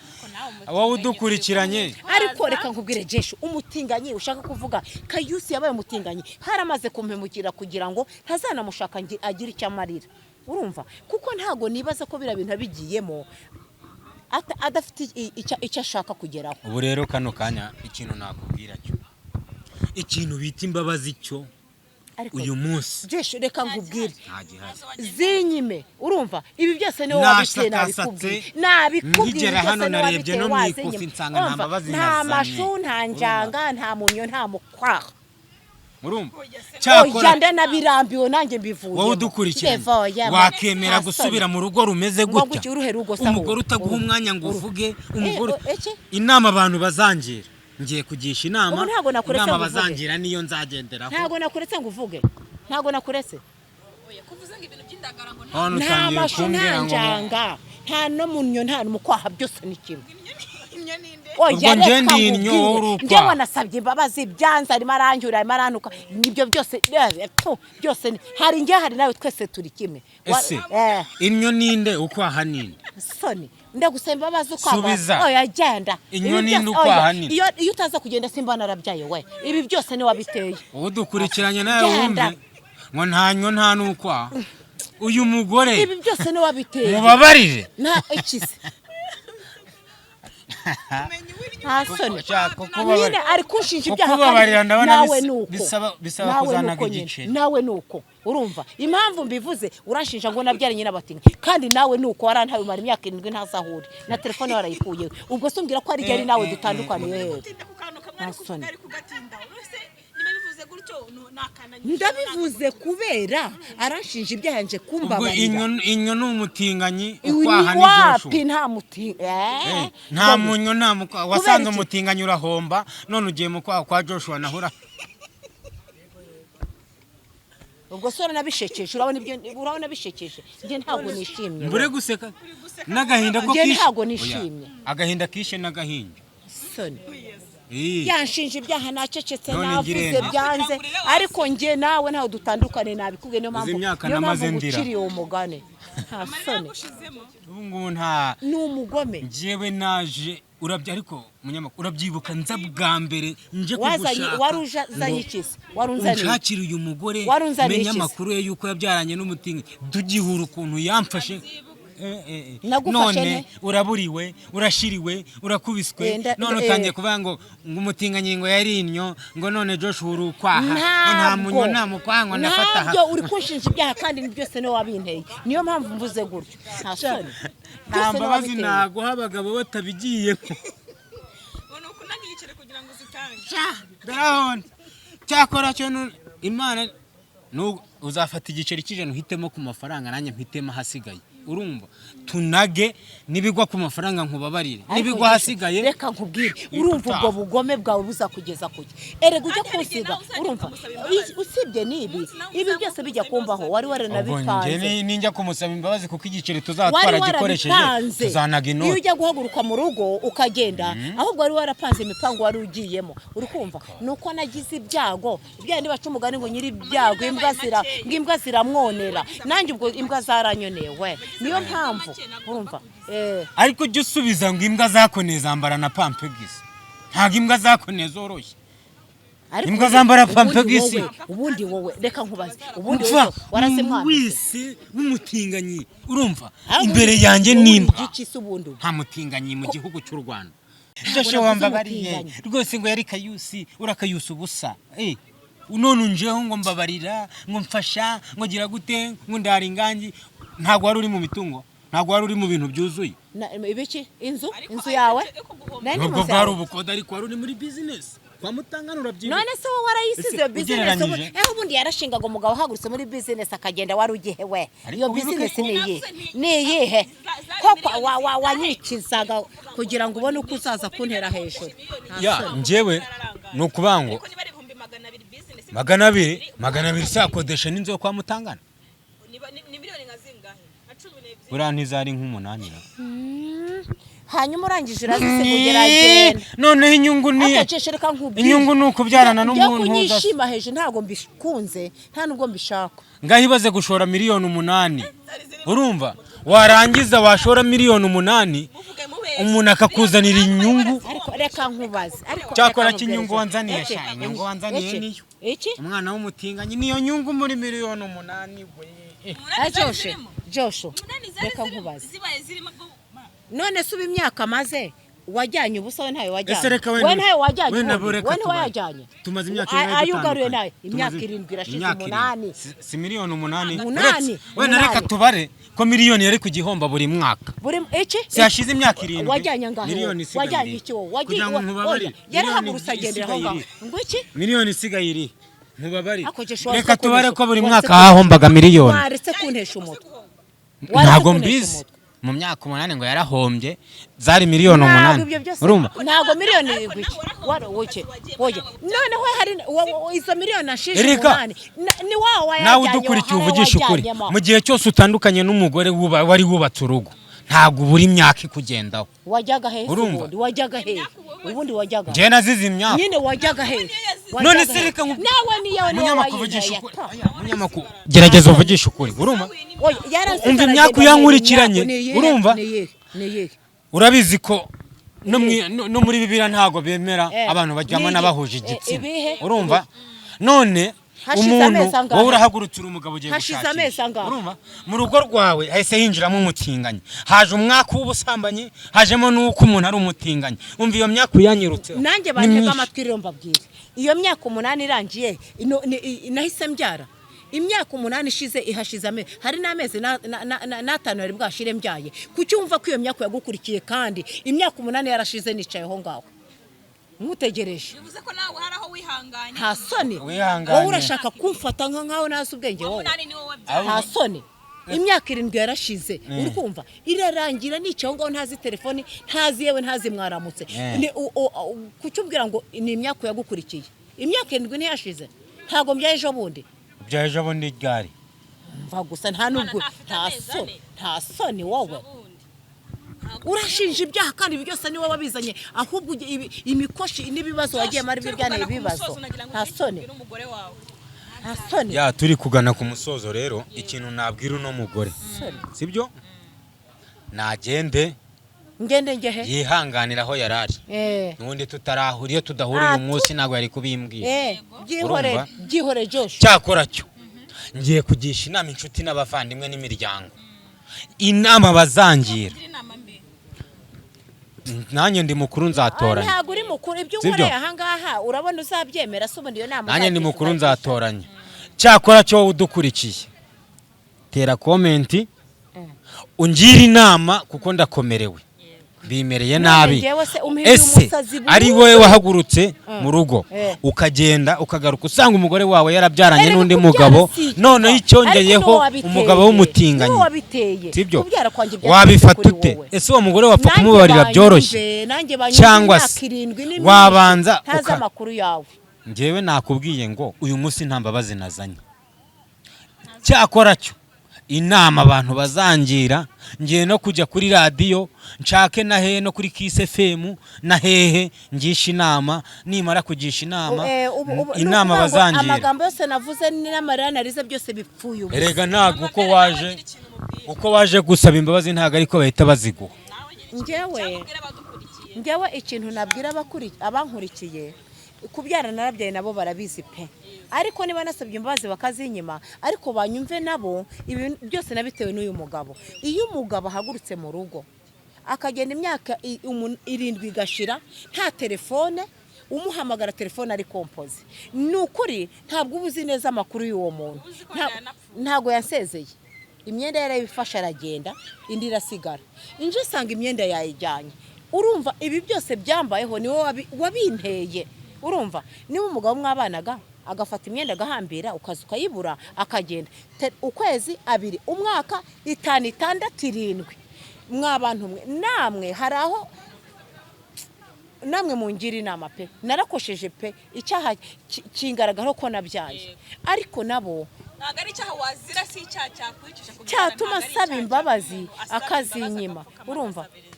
wowe udukurikiranye, Ariko reka nkubwire Jeshu, umutinganyi ushaka kuvuga Kayusi yabaye umutinganyi haramaze kumpemukira kugira ngo ntazanamushaka agire icyo amarira. Urumva, kuko ntago nibaza ko biriya bintu abigiyemo adafite icyo ashaka kugeraho. Ubu rero kano kanya ikintu nakubwira cyo, ikintu bita imbabazi cyo Ariko uyu munsi Jeshu, reka nkubwire, nta gihari. Zinyime, urumva, ibi byose niwe wabiteye. Nashakasatse, Nabikubwiye, nabikubwiye. nkigera Byose hano niwe narebye wabiteye, no mu ikofi wazinyime. nsanga nta Urumva, mbabazi nta nazanye. mashu, nta njanga, nta munyo, nta mukwaha. Urumva, Oya, cyakora ndanabirambiwe nanjye mbivuyemo. wowe udukurikiranye, Ndeva, oya, wakemera nta soni. gusubira mu rugo rumeze Ngo gutya? gutya, uruhe rugo se Umugore ahubwo? utaguha umwanya ngo uvuge, umugore Iki? Inama abantu bazangira, ngiye kugisha inama. Ubu ntabwo nakuretse Inama ngo uvuge. bazangira niyo nzagenderaho. Ntabwo nakuretse ngo uvuge, ntabwo nakuretse. Hano Nta utangiye mashu, nta kumbwira ngo njanga, nta no munyo, nta n'umukwaha, byose ni kimwe. Ubwo Oya, njye reka ndi innyo, nkubwire. wowe uri ukwaha. Njyewe nasabye imbabazi byanze, arimo arancyura, arimo arantuka, ibyo byose byose hari njye, hari nawe, twese turi kimwe. Ese innyo ninde, ukwaha ninde? Soni, ndagusaba imbabazi ukwaha. Subiza. Oya, genda. Inyo Ibi ninde, byose- ukwaha oya, ninde? iyo utaza kugenda simba narabyaye we. Ibi byose ni wabiteye. Uwo dukurikiranye nawe Genda. wumve ngo nta nnyo nta n'ukwaha uyu mugore. Ibi byose ni wabiteye. Mubabarire. Nta ikize, nta soni. Shaka kukubabarira. Nyine ari kunshinja ibyaha Kukubabarira kandi ndabona nawe nuko. bisaba Nawe kuzanaga nuko nyine. igiceri. Nawe nuko, urumva impamvu mbivuze? Uranshinja ngo nabyaranye n'abatinganyi, kandi nawe nuko warantaye umara imyaka 7 ntazahura na telefone warayikuyeho. Ubwo se umbwira ko ari ryari nawe dutandukaniye hehe? Gutinda ku kantu kamwe, Nta ariko soni. ari kugatinda uretse niba bivuze gutyo nakana. Ndabivuze kubera aranshinja ibyaha nje Ubwo kumbabarira. Inyo ni umutinganyi, Iwi ukwaha ni ni wapi, Joshua. nta muti Nta munyo nta mukwaha, wasanze iki? umutinganyi urahomba, none ugiye mu kwaha kwa Joshua naho ura Ubwo se uranabishekeje? Urabona ibyo, urabona bishekeje? Njye ntabwo nishimye. Mbure guseka n'agahinda ko Njye kishe. ntabwo nishimye. Oya, agahinda kishe n'agahinja. Soni. Eh. Yanshinja ibyaha, nacecetse. None Navuze ngirente. byanze, ariko njye nawe ntawe dutandukane, nabikubwiye. Niyo mpamvu, imyaka niyo mpamvu namaze ndira. nguciriye uwo mugani. Nta soni. Ubu ngubu nta Ni umugome. Njyewe naje urabya, ariko munyamakuru, urabyibuka nza bwa mbere nje Wazanye kugushaka wari uzanye ngo iki se? Wari unzaniye iki? unshakire uyu mugore, Wari unzaniye menye iki se? amakuru ye yuko yabyaranye n'umutinganyi, tugihura ukuntu yamfashe. Nagufashe None nte? uraburiwe, urashiriwe, urakubiswe. None utangiye kuvuga ngo umutinganyi ngo yari innyo, ngo none Joshua uri ukwaha, ngo nta munyo, nta mukwaha, ngo nafata aha. Ntabyo, uri kunshinja ibyaha kandi ni byose niwe wabinteye. Niyo mpamvu mvuze gutyo. Nta soni. Nta Byose niwe mbabazi wabiteye. naguha abagabo batabigiye. Ngo ni ukunaga igiceri kugira ngo uzitange. Darahona cyakora cyo Imana uzafata igiceri cy'ijana uhitemo ku mafaranga, nanjye mpitemo ahasigaye. Urumva, tunage nibigwa ku mafaranga nkubabarire, Ariko nibigwa ahasigaye. Reka nkubwire, urumva ubwo bugome bwawe buzakugeza kuki? Erega ujya Kandi hari igihe kunsiga, nawe uzajya urumva, ukamusaba imbabazi. Usibye n'ibi, Umunsi nawe ibi uzaba byose bijya umusaba kumbaho, wari Ubwo njye waranabipanze. Ninjya kumusaba imbabazi kuko igiceri tuzaba Wari twaragikoresheje, warabipanze. tuzanaga Iyo inoti. ujya guhaguruka mu rugo ukagenda, ahubwo wari warapanze imipango wari ugiyemo. Uri kumva, ni uko nagize ibyago ibyago. Nibaca umugani ngo nyiri ibyago imbwa zira, ngo imbwa ziramwonera. Nanjye ubwo imbwa zaranyoneye we, niyo mpamvu urumva. Ariko ujya usubiza ngo imbwa zakoneye zambara na pampegisi. Ntabwo imbwa zakoneye zoroshye. Ariko Imbwa zambara ubundi pampegisi. Ubundi wowe, reka nkubaze, ubundi Umva, wowe warasemwambitse? wese w'umutinganyi, urumva, Ahubwo imbere yanjye wowe n'imbwa. igiki se ubundi ubu? Nta mutinganyi mu gihugu cy'u Rwanda. Ntabwo Joshua, navuze wambabariye umutinganyi. rwose ngo yari kayusi, urakayusa ubusa. None unjeho ngo mbabarira, ngo mfasha, ngo gira gute, ngo ndara ingangi. Ntabwo wari uri mu mitungo, ntabwo wari uri mu bintu byuzuye. Ibiki? Inzu? Ariko Inzu yawe? ariko guhomba. Nari ndi Nubwo mu nzu bwari yawe. ubukode, ariko wari uri muri bizinesi kwa Mutangana, urabyibuka. None se wowe warayisize Ese iyo bizinesi? ugereranyije? Ubundi yarashingaga umugabo ahagurutse muri bizinesi akagenda, wari ugihe we? Ariko Iyo wibuke bizinesi ko- ni iyihe? Navuze nti- Ni iyihe? Zari Koko miliyoni wanyikizaga kugira ngo ubone uko uzaza kuntera hejuru. Nta Ya, soni. njyewe ni ukuvuga ngo Ariko niba ari 200,000 bizinesi, 200, 200 sakodesha n'inzu yo kwa Mutangana. Ni miliyoni nka zingahe? Nka 12. Buriya ntizari nk'umunani na. Hanyuma urangije urazisiga, ugeragenda. Noneho inyungu ni Akaceshe, reka nkubwire. Inyungu ni ukubyarana Byo n'umuntu kunyishima hejuru ntabwo mbikunze, nta nubwo mbishaka. Ngaho ibaze gushora miliyoni 8, urumva, warangiza washora miliyoni 8, Muvuge mubeshye. umuntu akakuzanira inyungu. Ariko reka nkubaze, ariko Cyakora reka cy'inyungu nkubwire. wanzaniye, Iki? sha, inyungu wanzaniye Iki? niyo. Iki? Umwana w'umutinganyi niyo nyungu muri miliyoni 8 we. Umunani Ah, zari Joshe, zirimo. Joshe, Umunani zari reka zirimo. nkubaze. Zibaye zirimo None se uba imyaka amaze wajyanye ubusa, we ntayo wajyanye? Ese reka We wenda ntayo wajyanye wenda ubundi? reka We tubare. ntiwayajyanye? Tumaze imyaka ingahe Ayo ugaruye dutandukanye? nayo imyaka Tumaze 7 irashize. imyaka 8. 7. Si miliyoni 8? 8, Wenda reka 8. tubare ko miliyoni yari ku gihomba buri mwaka. Buri iki? Si hashize imyaka 7? Wajyanye angahe wowe? Miliyoni isigaye Wajyanye iri. iki wowe? Wagiye Kugira ngo nkubabarire. Oya, yarahagurutse Miliyoni agendera aho isigaye ngaho. iri. Ngo iki? Miliyoni isigaye iri, nkubabarire. Ako Joshua, Reka waretse tubare kuntesha- ko buri waretse mwaka hahombaga miliyoni. Waretse kuntesha umutwe. Waretse Ntabwo kuntesha mbizi. umutwe. Mu myaka 8 ngo yarahombye, zari miliyoni Ntabwo 8. ibyo byose, Urumva? ntabwo miliyoni Ariko guke nawe warahomba wari ku wuke kazi wagiye oya muri noneho hari izo miliyoni ashije Erega, 8 ni wawe wayajyanye. Nawe udukurikiye, hari uvugisha ukuri, wajyanyemo. mu gihe cyose utandukanye n'umugore wari wubatse urugo, ntabwo ubura imyaka ikugendaho. Wajyaga hehe se? Urumva? Ubundi wajyaga hehe? Ubundi wajyaga Njyewe nazize imyaka. nyine, wajyaga hehe? None Wajyaga se hehe? reka Nawe niyawe niwe Munyamakuru, uvugisha wayinteye. ukuri. Ta. Oya, munyamakuru, gerageza uvugishe ukuri, urumva? Oya, yaransize Umva aragenda, imyaka uyankurikiranye, ni iyihe? urumva? Ni iyihe? Ni iyihe? Urabizi ko no muri Bibiliya ntabwo bemera Eh, abantu baryamana ni bahuje igitsina. ibihe? Urumva, none Hashize umuntu amezi angahe? wowe urahagurutse uri umugabo ugiye Hashize gushakisha. amezi angahe? Urumva, mu rugo rwawe hahise hinjiramo umutinganyi, haje umwaka w'ubusambanyi, hajemo n'uko umuntu ari umutinganyi. Umva, iyo myaka uyanyirutseho Nanjye ni bantega myinshi. amatwi rero mbabwire, iyo myaka 8 irangiye, nahise mbyara. Imyaka 8 ishize, ihashize amezi, hari n'amezi n'atanu yari bwashire mbyaye. Kuki wumva ko iyo myaka yagukurikiye kandi imyaka 8 yarashize nicaye aho ngaho nkutegereje? Bivuze ko nawe hari aho wihanganye. Nta soni. Wihanganye. Wowe urashaka kumfata nkaho ntazi ubwenge wowe. 8 ni wowe wabyaye. Nta soni, imyaka 7 yarashize, uri kumva, irarangira nicaye aho ngaho ntazi telefoni, ntazi yewe, ntazi mwaramutse. Kuki umbwira ngo ni imyaka yagukurikiye? Imyaka 7 ntiyashize, ntabwo mbyaye ejo bundi. Ubyaye ejo bundi ryari? Mva gusa, nta nubwo Umwana ntafite nta amezi soni, ane. nta soni wowe. Ubundi Urashinja ibyaha kandi ibi byose ni wowe wabizanye, ahubwo imikoshi n'ibibazo wagiye mari Turi biryana kugana ku ibibazo. musozo, nagira ngo Nta ugire icyo soni, ubwira umugore wawe. nta soni. Ya, turi kugana ku musozo rero, ikintu nabwira uno mugore, Soni. sibyo, nagende. Ngende ngehe? Yihanganira aho yari ari. N'ubundi tutarahura, iyo tudahura uyu munsi ntabwo yari kubimbwira. Byihore. Urumva? Byihore, Josh. Cyakora cyo ngiye kugisha inama inshuti n'abavandimwe n'imiryango, inama bazangira. Ugira inama mbi. Nanjye ndi mukuru, nzatoranya. Ntabwo uri mukuru, ibyo Sibyo? unkoreye ahangaha urabona uzabyemera se? Ubundi iyo nama Nanjye ndi uzagisha, mukuru, uzagisha. nzatoranya. Cyakora cyo wowe udukurikiye, tera comment, ungire inama kuko ndakomerewe, bimereye None nabi. njyewe se umpinduye Ese umusazi ari burundu? wowe wahagurutse mu rugo, ukagenda ukagaruka usanga umugore wawe yarabyaranye Erega n'undi kubyara mugabo, si icyaha. noneho icyongeyeho Ariko n'uwo umugabo wabiteye, w'umutinganyi, n'uwo wabiteye. Sibyo? Kubyara kwanjye byaturutse Wabifata kuri ute? wowe. Ese uwo mugore wapfa Nanjye kumubabarira banyumve, byoroshye? nanjye banyumve, Cyangwa imyaka se 7 ni myinshi, wabanza ntazi amakuru yawe. Njyewe nakubwiye ngo uyu munsi nta mbabazi nazanye. Cyakora cyo inama abantu bazangira, ngiye no kujya kuri radiyo nshake na hehe, no kuri Kiss FM na hehe, ngisha inama. Nimara kugisha inama, Ni inama ukuvuga ngo bazangira, amagambo yose navuze n'amarira narize byose bipfuye ubusa. Erega ntabwo uko waje gusaba imbabazi ntabwo ariko bahita baziguha. Njyewe ikintu nabwira abankurikiye, kubyara narabyaye, nabo barabizi pe. Ariko niba nasabye imbabazi bakazinyima, ariko banyumve nabo, ibi byose nabitewe n'uyu mugabo. Iyo umugabo ahagurutse mu rugo akagenda imyaka 7 igashira nta telefone, umuhamagara telefone ari composé, ni ukuri ntabwo uba uzi neza amakuru y'uwo muntu. Uzi ko yanapfuye. Ntabwo yansezeye, imyenda yarayifashe aragenda, indi irasigara. Inje usanga imyenda yayijyanye. Urumva ibi byose byambayeho ni wowe wabinteye. Urumva niba umugabo mwabanaga agafata imyenda agahambira, ukaza ukayibura, akagenda ukwezi, 2, umwaka, 5, 6, 7. Mwa bantu mwe, namwe hari aho namwe mungira inama pe. Narakosheje pe, icyaha kingaragaraho ko nabyaye, ariko nabo Ntabwo ari icyaha wazira, si icyaha cyakwicisha kubyara, cyatuma ntabwo ari asaba icyaha imbabazi cyatuma umuntu asaba akazinyima. imbabazi agapfukama Urumva? akasabiriza.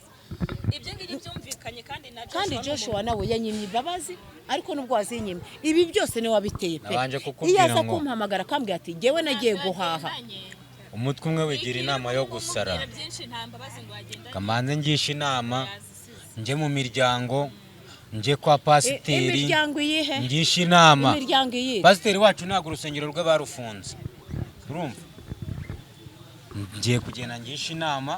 Ibyo ngibyo byumvikanye kandi na Kandi Joshua ni Joshua nawe yanyimye imbabazi, ariko nubwo wazinyimye, ibi byose niwe wabiteye pe. Nabanje kukubwira Iyo aza ngo- kumpamagara akambwira ati ngewe nagiye guhaha. Umutwe umwe wigira inama yo gusara. Umubwira byinshi, nta mbabazi ngo yagendanye. Kamanze ngisha inama, Yazisize. njye mu miryango, njye kwa pasiteri. Imiryango iyihe? Ngisha inama. Imiryango iyihe? Pasiteri wacu ntabwo urusengero rwe barufunze. Urumva, ngiye kugenda ngisha inama,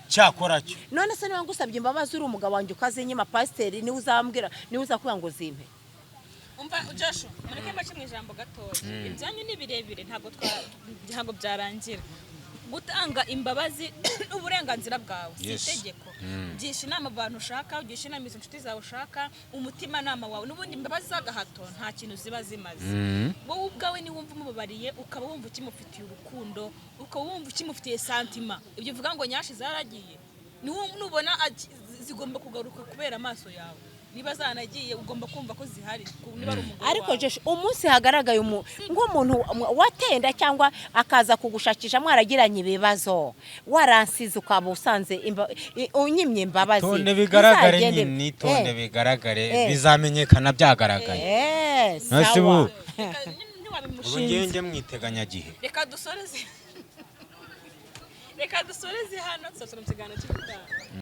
cyakora cyo None se niba ngusabye imbabazi uri umugabo wanjye ukazinyima, pasiteri niwe uzambwira, niwe uzakubwira ngo zimpe? Umva Joshua, mureke mbace mu ijambo gatoya. Ibyanyu ni birebire, ntabwo byarangira. Gutanga imbabazi n'uburenganzira bwawe, si itegeko. Gisha inama abantu ushaka, ugisha inama izo nshuti zawe ushaka, umutimanama wawe. N'ubundi imbabazi z'agahato nta kintu ziba zimaze. Wowe ubwawe niwumva umubabariye, ukaba wumva ukimufitiye urukundo, ukaba wumva ukimufitiye sentiment, ibyo uvuga ngo nyashi zaragiye, nubona zigomba kugaruka kubera amaso yawe. Niba zanagiye, ugomba kumva ko zihari niba ari umugore Ariko wawe. Josh, umunsi hagaragaye nk'umuntu watenda cyangwa akaza kugushakisha mwaragiranye ibibazo, waransize, ukaba usanze unyimye imbabazi, Itonde bigaragare. bizagende- Nyine itonde bigaragare. Bizamenyekana byagaragaye. None se Sawa. Reka, ubu ntiwabimushinze. ngiye njye mu iteganyagihe. Reka dusoreze hano, tuzasubira mu kiganiro cy'ubutaha.